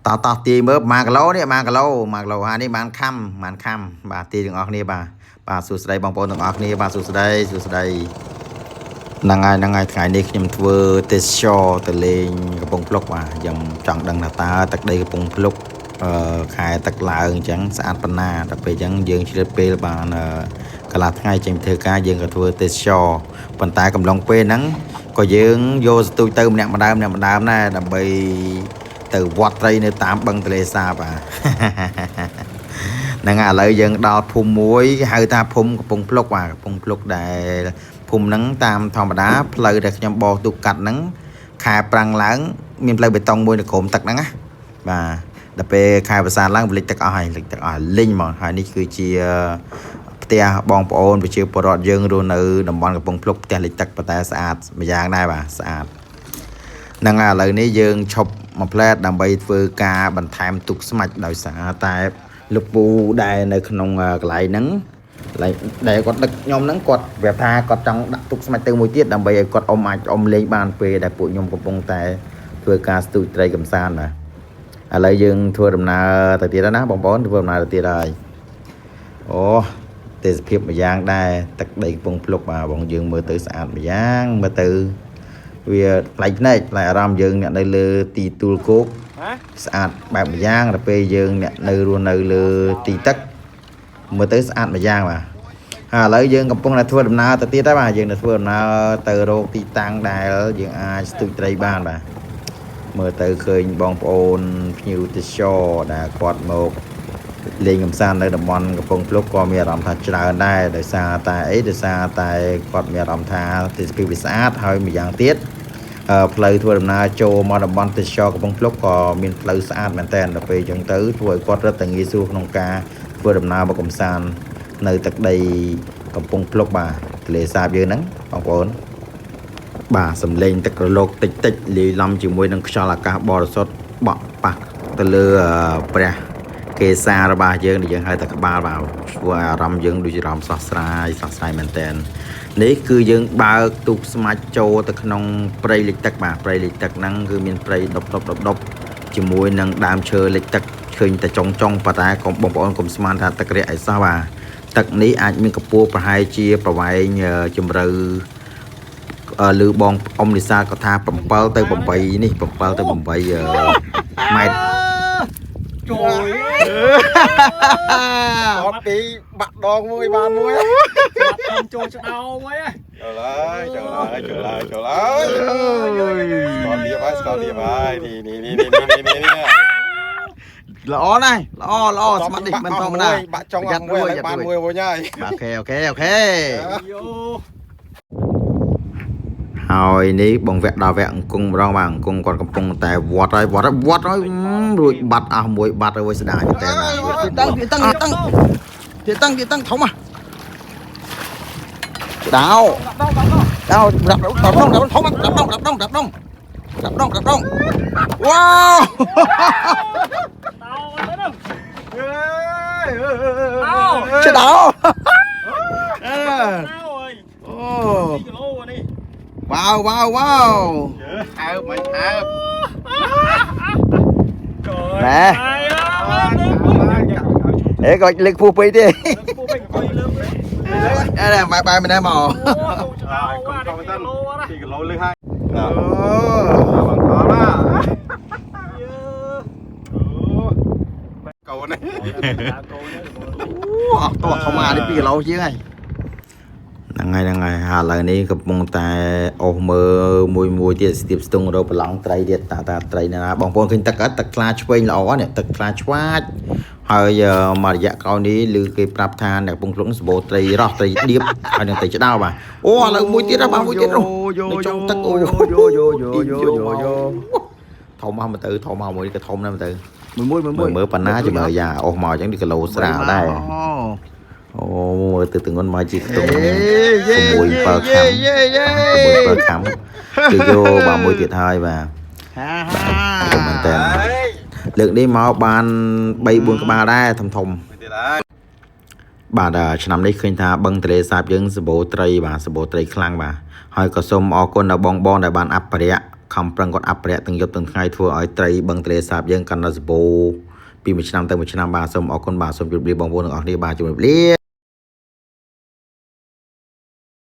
តោះតោះទាយមើល1គីឡូនេះ1គីឡូ1គីឡូហានេះបានខំបានខំបាទទាយទាំងអស់គ្នាបាទបាទសួស្តីបងប្អូនទាំងអស់គ្នាបាទសួស្តីសួស្តីហ្នឹងហើយហ្នឹងហើយថ្ងៃនេះខ្ញុំធ្វើទេសចរទៅលេងកំពង់ភ្លុកបាទខ្ញុំចង់ដឹងថាតើទឹកដីកំពង់ភ្លុកអឺខែទឹកឡើងអញ្ចឹងស្អាតប៉ុណ្ណាដល់ពេលអញ្ចឹងយើងឆ្លៀតពេលបានកន្លះថ្ងៃចេញធ្វើការយើងក៏ធ្វើទេសចរប៉ុន្តែកំឡុងពេលហ្នឹងក៏យើងយកស្ទូចទៅម្នាក់ម្ដើមម្នាក់ម្ដើមដែរដើម្បី ទៅវត្តត្រីនៅតាមបឹងទន្លេសាបបាទ ហ្នឹងហើយឥឡូវយើងដល់ភូមិមួយគេហៅថាភូមិកំពង់ភ្លុកបាទកំពង់ភ្លុកដែលភូមិហ្នឹងតាមធម្មតាផ្លូវដែលខ្ញុំបោះទូកកាត់ហ្នឹងខែប្រាំងឡើងមានផ្លូវបេតុងមួយនៅក្រោមទឹកហ្នឹងណាបាទដល់ពេលខែវស្សាឡើងវាលិចទឹកអស់ហើយលិចទឹកអស់លិញហ្មងហើយនេះគឺជាផ្ទះបងប្អូនប្រជាពលរដ្ឋយើងរស់នៅតំបន់កំពង់ភ្លុកផ្ទះលិចទឹកប៉ុន្តែស្អាតម្យ៉ាងដែរបាទស្អាត ហ្នឹងហើយឥឡូវនេះយើងឈប់មួយផ្លែតដើម្បីធ្វើការបន្ថែមទុកស្មាច់ដោយសារតែលោកពូដែលនៅក្នុងកន្លែងហ្នឹងកន្លែងដែលគាត់ដឹកខ្ញុំហ្នឹងគាត់ប្រាប់ថាគាត់ចង់ដាក់ទុកស្មាច់ទៅមួយទៀតដើម្បីឲ្យគាត់អុំអាចអុំលេងបានពេលដែលពួកខ្ញុំកំពុងតែធ្វើការស្ទូចត្រីកំសាន្តបាទឥឡូវយើងធ្វើដំណើរទៅទៀតហើយណាបងប្អូនធ្វើដំណើរទៅទៀតហើយអូទេសភាពមួយយ៉ាងដែរទឹកដីកំពុងភ្លុកបាទបងយើងមើលទៅស្អាតម្យ៉ាងមើលទៅ វាប្លែកភ្នែកប្លែកអារម្មណ៍យើងអ្នកនៅលើទីទួលគោកស្អាតបែបម្យ៉ាងដល់ពេលយើងអ្នកនៅរស់នៅលើទីទឹកមើលទៅស្អាតម្យ៉ាងបាទហើយឥឡូវយើងកំពុងតែធ្វើដំណើរទៅទៀតហើយបាទយើងនៅធ្វើដំណើរទៅរកទីតាំងដែលយើងអាចស្ទូចត្រីបានបាទមើលទៅឃើញបងប្អូនភ្ញៀវទេសចរដែលគាត់មកលេងកម្សាន្តនៅតំបន់កំពង់ភ្លុកក៏មានអារម្មណ៍ថាច្រើនដែរដោយសារតែអីដោយសារតែគាត់មានអារម្មណ៍ថាទេសភាពវាស្អាតហើយម្យ៉ាងទៀត ផ្លូវធ្វើដំណើរចូលមកតំបន់ទេសចរកំពង់ភ្លុកក៏មានផ្លូវស្អាតមែនតើដល់ពេលអញ្ចឹងទៅធ្វើឲ្យគាត់រត់តែងាយស្រួលក្នុងការធ្វើដំណើរមកកម្សាន្តនៅទឹកដីកំពង់ភ្លុកបាទទន្លេសាបយើងហ្នឹងបងប្អូនបាទសំឡេងទឹករលកតិចតិចលាយឡំជាមួយនឹងខ្យល់អាកាសបរិសុទ្ធបក់ប៉ះទៅលើព្រះកេសារបស់យើងដែលយើងហៅថាក្បាលបាទធ្វើឲ្យអារម្មណ៍យើងដូចជាអារម្មណ៍ស្រស់ស្រាយស្រស់ស្រាយមែនតើ នេះគឺយើងបើកទូកស្មាច់ចូលទៅក្នុងព្រៃលិចទឹកបាទព្រៃលិចទឹកហ្នឹងគឺមានព្រៃដប់ដប់ដប់ដប់ជាមួយនឹងដើមឈើលិចទឹកឃើញតែចុងចុងប៉ុន្តែកុំបងប្អូនកុំស្មានថាទឹករាក់អីសោះបាទទឹកនេះអាចមានកម្ពស់ប្រហែលជាប្រវែងជម្រៅឬបងអ៊ំលីសាគាត់ថា7ទៅ8នេះ7ទៅ8ម៉ែត្រ ជួយ អត់ពីបាក់ដងមួយបានមួយ បាត់ចូលឆ្ដោមួយ ចូលហើយចូលហើយចូលហើយចូលហើយស្គាល់លៀបហើយស្គាល់លៀបហើយនេះនេះនេះនេះនេះនេះ ល្អណាស់ល្អល្អស្មាត់នេះមិនធម្មតា បាក់ចុងអស់មួយហើយបានមួយវិញហើយ OK OK OK យោ ហើយនេះបងវគ្គដល់វគ្គអង្គម្ដងបាទអង្គគាត់កំពុងតែវត្តហើយវត្តហើយវត្តហើយរួចបាត់អស់មួយបាត់ហើយស្ដាយមែនតើបាទ តាំងតាំងតាំងតាំងតាំងធំอ่ะដៅដៅរាប់រាប់ដងរាប់ធំរាប់ដងរាប់ដងរាប់ដងរាប់ដងរាប់ដងវ៉ាវ តោទៅនឹង ចេះដៅ តោអើយ អូ 2គីឡូនេះ វ៉ាវវ៉ាវវ៉ាវ អើមិនអើ ណែអេក៏លើកពោះពេកទេ ពូពេកអង្គុយលើក អេបាយបាយមិនដែរមក អូចូលឆ្ដោបាទ2គីឡូណា 2គីឡូលឺហើយ អូ បងខំណាកូននេះ កូន អស់តោះធំអានេះ2គីឡូជាងហើយ ហ្នឹងហើយហ្នឹងហើយហើយឥឡូវនេះកំពុងតែអស់មើលមួយមួយទៀតស្ទាបស្ទង់រកប្រឡងត្រីទៀតតាតាត្រីណាបងប្អូនឃើញទឹកអត់ទឹកថ្លាឆ្វេងល្អនេះទឹកថ្លាឆ្វាចហើយមួយរយៈក្រោយនេះឮគេប្រាប់ថាអ្នកកំពុងភ្លុកសម្បូរត្រីរស់ត្រីដៀបហើយនឹងត្រីឆ្ដោបាទអូឥឡូវមួយទៀតហើយបាទមួយទៀតនោះនៅចុងទឹកអូ យោយោយោយោយោ ធំមកមកទៅធំមកមួយក៏ធំដែរមកទៅ មួយមួយ មើលមើលប៉ុណ្ណាចាំមើលយ៉ាអស់មកអញ្ចឹងនេះគីឡូស្រាលដែរអូមើលទៅទងន់មកជាខ្ទង់ យេ 6 7ខាំ យេយេ 6 7ខាំគេយកបាទមួយទៀតហើយបាទ ហា ធំមែនតើលើកនេះមកបាន3 4ក្បាលដែរធំធំ ទៀតហើយ បាទឆ្នាំនេះឃើញថាបឹងទន្លេសាបយើងសម្បូរត្រីបាទសម្បូរត្រីខ្លាំងបាទហើយក៏សូមអរគុណដល់បងបងដែលបានអភិរក្ស ខំប្រឹងគាត់អភិរក្សទាំងយប់ទាំងថ្ងៃធ្វើឲ្យត្រីបឹងទន្លេសាបយើងកាន់តែសម្បូរពីមួយឆ្នាំទៅមួយឆ្នាំបាទសូមអរគុណបាទសូមជម្រាបលាបងប្អូនទាំងអស់គ្នាបាទជម្រាបលា។